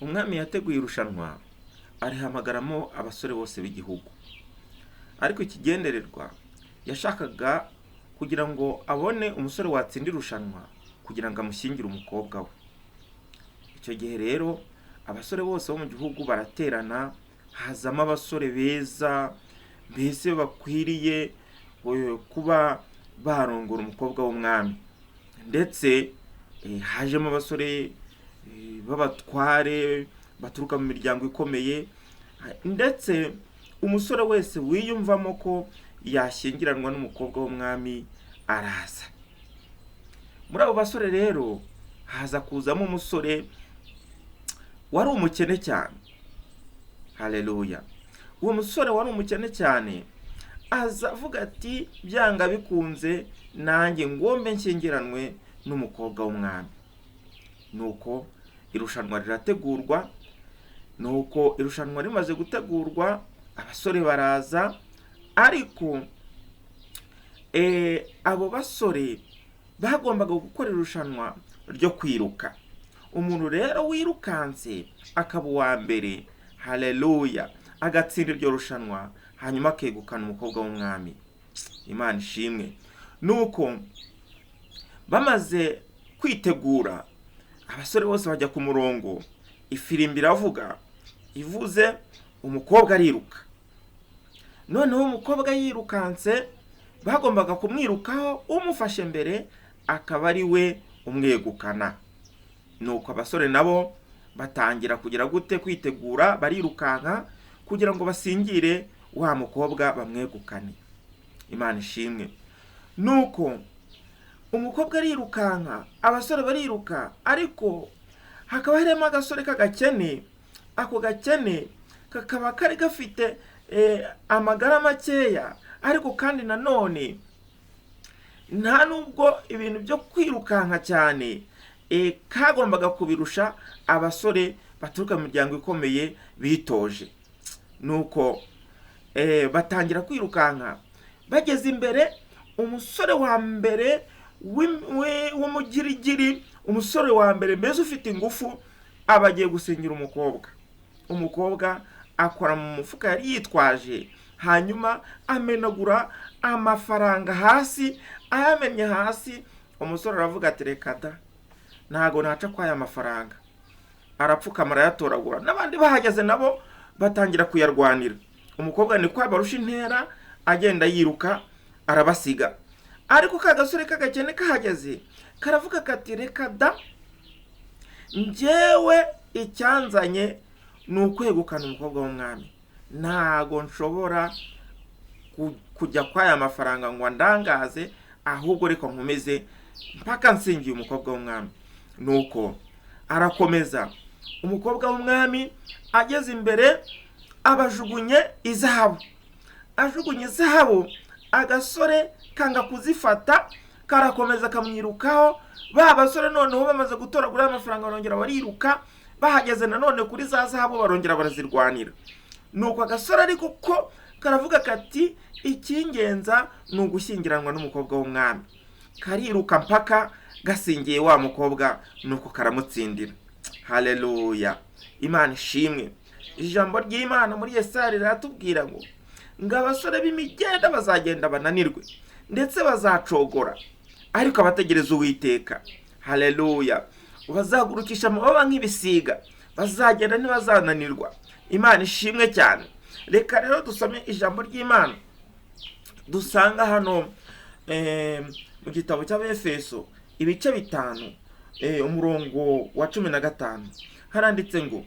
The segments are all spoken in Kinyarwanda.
Umwami yateguye irushanwa, arihamagaramo abasore bose b'igihugu, ariko ikigendererwa yashakaga kugira ngo abone umusore watsinda irushanwa kugira ngo amushyingire umukobwa we. Icyo gihe rero abasore bose bo mu gihugu baraterana, hazamo abasore beza, mbese bakwiriye kuba barongora umukobwa w'umwami, ndetse hajemo abasore b'abatware baturuka mu miryango ikomeye, ndetse umusore wese wiyumvamo ko yashyingiranwa n'umukobwa w'umwami araza. Muri abo basore rero haza kuzamo umusore wari umukene cyane. Haleluya! Uwo musore wari umukene cyane aza avuga ati: "Byanga bikunze nanjye ngombe nshyingiranwe n'umukobwa w'umwami." Nuko irushanwa rirategurwa. Nuko irushanwa rimaze gutegurwa, abasore baraza, ariko abo basore bagombaga gukora irushanwa ryo kwiruka. Umuntu rero wirukanse akaba uwa mbere, haleluya, agatsinda iryo rushanwa, hanyuma akegukana umukobwa w'umwami. Imana ishimwe. Nuko bamaze kwitegura, abasore bose bajya ku murongo, ifirimbi iravuga, ivuze umukobwa ariruka. Noneho umukobwa yirukanse, bagombaga kumwirukaho, umufashe mbere akaba ari we umwegukana. Nuko abasore nabo batangira kugira gute? Kwitegura, barirukanka kugira ngo basingire wa mukobwa bamwegukane. Imana ishimwe. Nuko umukobwa arirukanka, abasore bariruka, ariko hakaba harimo agasore k'agakene. Ako gakene kakaba kari gafite amagara makeya, ariko kandi nanone nta nubwo ibintu byo kwirukanka cyane kagombaga kubirusha abasore baturuka mu miryango ikomeye bitoje. Nuko batangira kwirukanka, bageze imbere, umusore wa mbere w'umugirigiri, umusore wa mbere mbese ufite ingufu, aba agiye gusingira umukobwa. Umukobwa akora mu mufuka yari yitwaje, hanyuma amenagura amafaranga hasi. Ayamennye hasi, umusore aravuga ati: "Reka da, ntago naca kw'aya mafaranga." Arapfukama arayatoragura. N'abandi bahageze nabo batangira kuyarwanira. Umukobwa niko abarusha intera, agenda yiruka arabasiga. Ariko ka gasore k'agakene kahageze karavuga kati: "Reka da, njyewe icyanzanye ni ukwegukana umukobwa w'umwami, ntago nshobora kujya kw'aya mafaranga ngo andangaze, ahubwo reka nkomeze mpaka nsingiye umukobwa w'umwami." Nuko arakomeza. Umukobwa w'umwami ageze imbere abajugunye izahabu. Ajugunye izahabu, agasore kanga kuzifata, karakomeza kamwirukaho. Ba basore noneho bamaze gutoragura amafaranga barongera bariruka, bahageze nanone kuri za zahabu barongera barazirwanira. Nuko agasore ariko ko karavuga kati: "Icyingenza ni ugushyingiranwa n'umukobwa w'umwami." Kariruka mpaka gasingiye wa mukobwa, nuko karamutsindira. Haleluya, Imana ishimwe. Ijambo ry'Imana muri Yesaya riratubwira ngo abasore b'imigenda bazagenda bananirwe, ndetse bazacogora, ariko abategereza Uwiteka, haleluya, bazagurukisha amababa nk'ibisiga, bazagenda ntibazananirwa. Imana ishimwe cyane. Reka rero dusome ijambo ry'Imana dusanga hano mu gitabo cy'Abefeso ibice 5, umurongo wa 15. Haranditse ngo: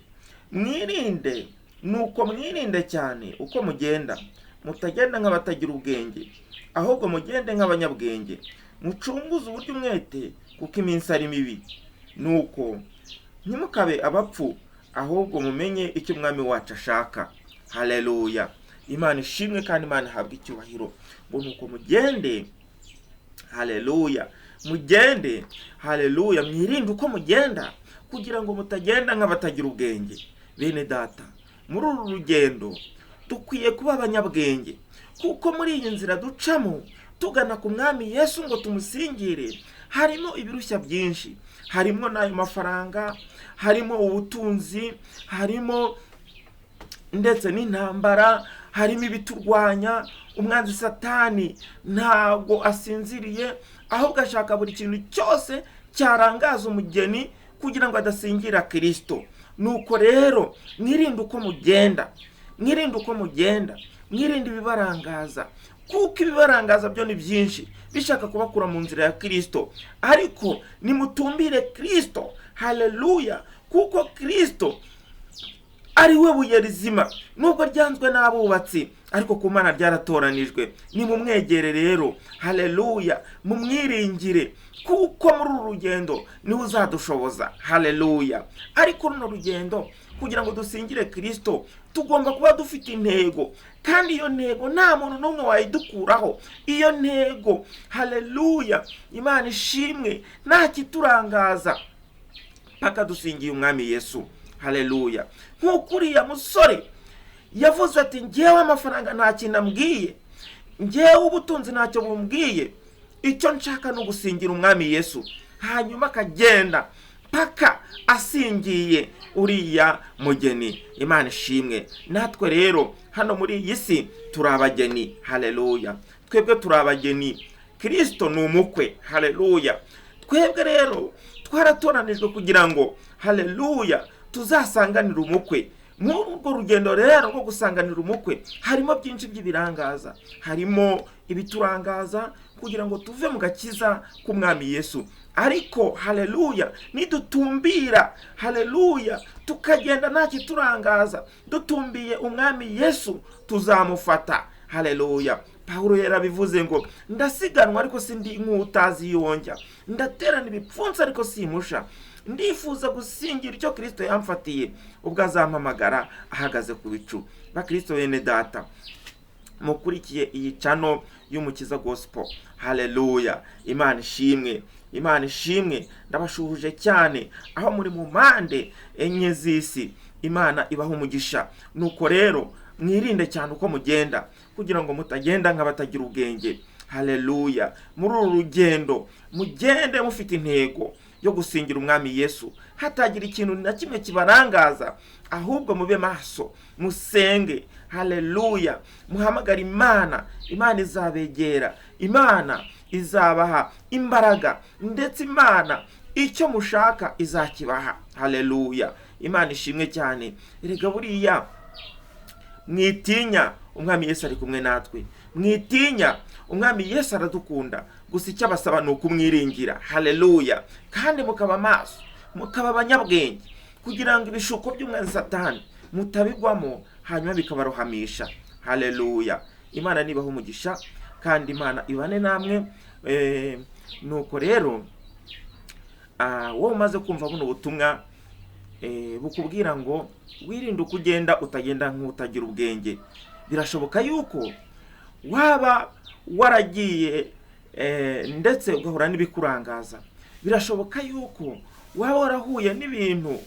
"Mwirinde, nuko mwirinde cyane uko mugenda, mutagenda nk'abatagira ubwenge, ahubwo mugende nk'abanyabwenge, mucunguze uburyo umwete, kuko iminsi ari mibi. Nuko ntimukabe abapfu, ahubwo mumenye icyo Umwami wacu ashaka." Haleluya, Imana ishimwe kandi Imana ihabwe icyubahiro. Ngo nuko mugende, haleluya, mugende, haleluya, mwirinde uko mugenda kugira ngo mutagenda nk'abatagira ubwenge. Bene data, muri uru rugendo dukwiye kuba abanyabwenge, kuko muri iyi nzira ducamo tugana ku Mwami Yesu ngo tumusingire harimo ibirushya byinshi, harimo n'ayo mafaranga. Harimo ubutunzi, harimo ndetse n'intambara, harimo ibiturwanya. Umwanzi Satani ntabwo asinziriye, ahubwo ashaka buri kintu cyose cyarangaza umugeni kugira ngo adasingira Kirisito. Nuko rero mwirinde uko mugenda, mwirinde uko mugenda, mwirinde ibibarangaza, kuko ibibarangaza byo ni byinshi bishaka kubakura mu nzira ya Kirisito. Ariko nimutumbire Kirisito, haleluya, kuko Kirisito ari we buye rizima, nubwo ryanzwe n'abubatsi, ariko ku Mana ryaratoranijwe. Nimumwegere rero, haleluya, mumwiringire, kuko muri uru rugendo niwe uzadushoboza, haleluya. Ariko runo rugendo kugira ngo dusingire Kirisito tugomba kuba dufite intego, kandi iyo ntego nta muntu n'umwe wayidukuraho. Iyo ntego, haleluya, Imana ishimwe, nta kiturangaza mpaka dusingiye umwami Yesu, haleluya. Nk'uko uriya musore yavuze ati ngewe amafaranga nta kintu ambwiye, ngewe ubutunzi ntacyo bumbwiye, icyo nshaka ni ugusingira umwami Yesu. Hanyuma akagenda mpaka asingiye uriya mugeni. Imana ishimwe. Natwe rero hano muri iyi si turi abageni, haleluya. Twebwe turi abageni, Kirisito ni umukwe, haleluya. Twebwe rero twaratoranijwe kugira ngo, haleluya, tuzasanganire umukwe. Muri urwo rugendo rero rwo gusanganira umukwe harimo byinshi by'ibirangaza, harimo ibiturangaza kugira ngo tuve mu gakiza k'umwami Yesu. Ariko haleluya, nidutumbira, haleluya, tukagenda nta kiturangaza, dutumbiye umwami Yesu tuzamufata, haleluya. Pawulo yarabivuze ngo ndasiganwa ariko sindi nk'utazi yonjya, ndaterana ibipfunsi ariko simusha, ndifuza gusingira icyo Kirisito yamfatiye ubwo azampamagara ahagaze ku bicu. Bakristo bene data mukurikiye iyi cano y'Umukiza Gospel, haleluya, Imana ishimwe, Imana ishimwe. Ndabashuhuje cyane aho muri mu mpande enye z'isi, Imana ibaha umugisha. Nuko rero mwirinde cyane uko mugenda kugira ngo mutagenda nk'abatagira ubwenge, haleluya. Muri uru rugendo mugende mufite intego yo gusingira umwami Yesu, hatagira ikintu na kimwe kibarangaza, ahubwo mube maso, musenge, haleluya, muhamagare Imana. Imana izabegera, Imana izabaha imbaraga, ndetse Imana icyo mushaka izakibaha, haleluya. Imana ishimwe cyane. Erega buriya mwitinya, umwami Yesu ari kumwe natwe. Mwitinya, umwami Yesu aradukunda, gusa icyo abasaba ni ukumwiringira, haleluya. Kandi mukaba maso, mukaba abanyabwenge, kugira ngo ibishuko by'umwanzi Satani mutabigwamo, hanyuma bikabarohamisha, haleluya. Imana nibaha umugisha kandi Imana ibane namwe. Nuko rero wowe umaze kumva buno butumwa bukubwira ngo wirinde uko ugenda, utagenda nk'utagira ubwenge. Birashoboka yuko waba waragiye ndetse ugahura n'ibikurangaza. Birashoboka yuko waba warahuye n'ibintu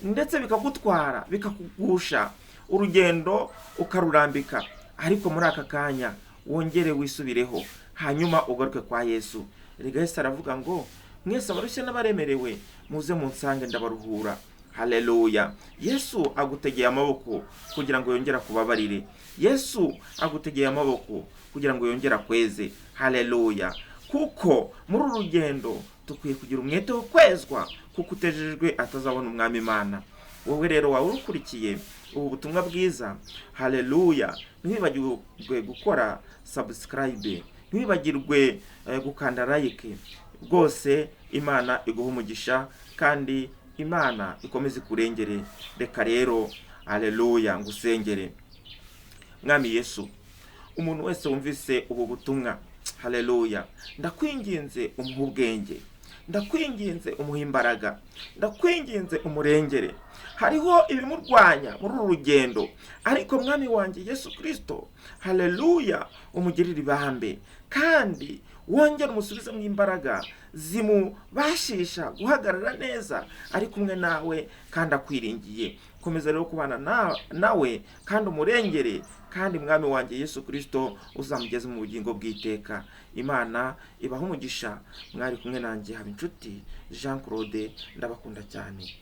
ndetse bikagutwara, bikakugusha urugendo ukarurambika. Ariko muri aka kanya wongere wisubireho, hanyuma ugaruke kwa Yesu. Erega Yesu aravuga ngo mwese abarushye n'abaremerewe muze munsange ndabaruhura, haleluya. Yesu agutegeye amaboko kugira ngo yongere akubabarire. Yesu agutegeye amaboko kugira ngo yongere akweze, haleluya. Kuko muri uru rugendo dukwiye kugira umwete wo kwezwa, kuko utejejwe atazabona umwami Imana. Wowe rero wawe urukurikiye ubu butumwa bwiza, haleluya, ntiwibagirwe gukora subscribe, ntiwibagirwe gukanda like. Rwose Imana iguhe umugisha kandi Imana ikomeze ikurengere. Reka rero, haleluya, ngusengere. Mwami Yesu, umuntu wese wumvise ubu butumwa, haleluya, ndakwinginze umuhe ubwenge, ndakwinginze umuhe imbaraga, ndakwinginze umurengere. Hariho ibimurwanya muri uru rugendo, ariko mwami wanjye Yesu Kristo, haleluya, umugirire ibambe kandi wongere umusubize mu imbaraga zimubashisha guhagarara neza ari kumwe nawe kandi akwiringiye. Komeza rero kubana nawe kandi umurengere, kandi mwami wanjye Yesu Kristo uzamugeze mu bugingo bw'iteka. Imana ibahe umugisha. Mwari kumwe nanjye Habinshuti Jean Claude, ndabakunda cyane.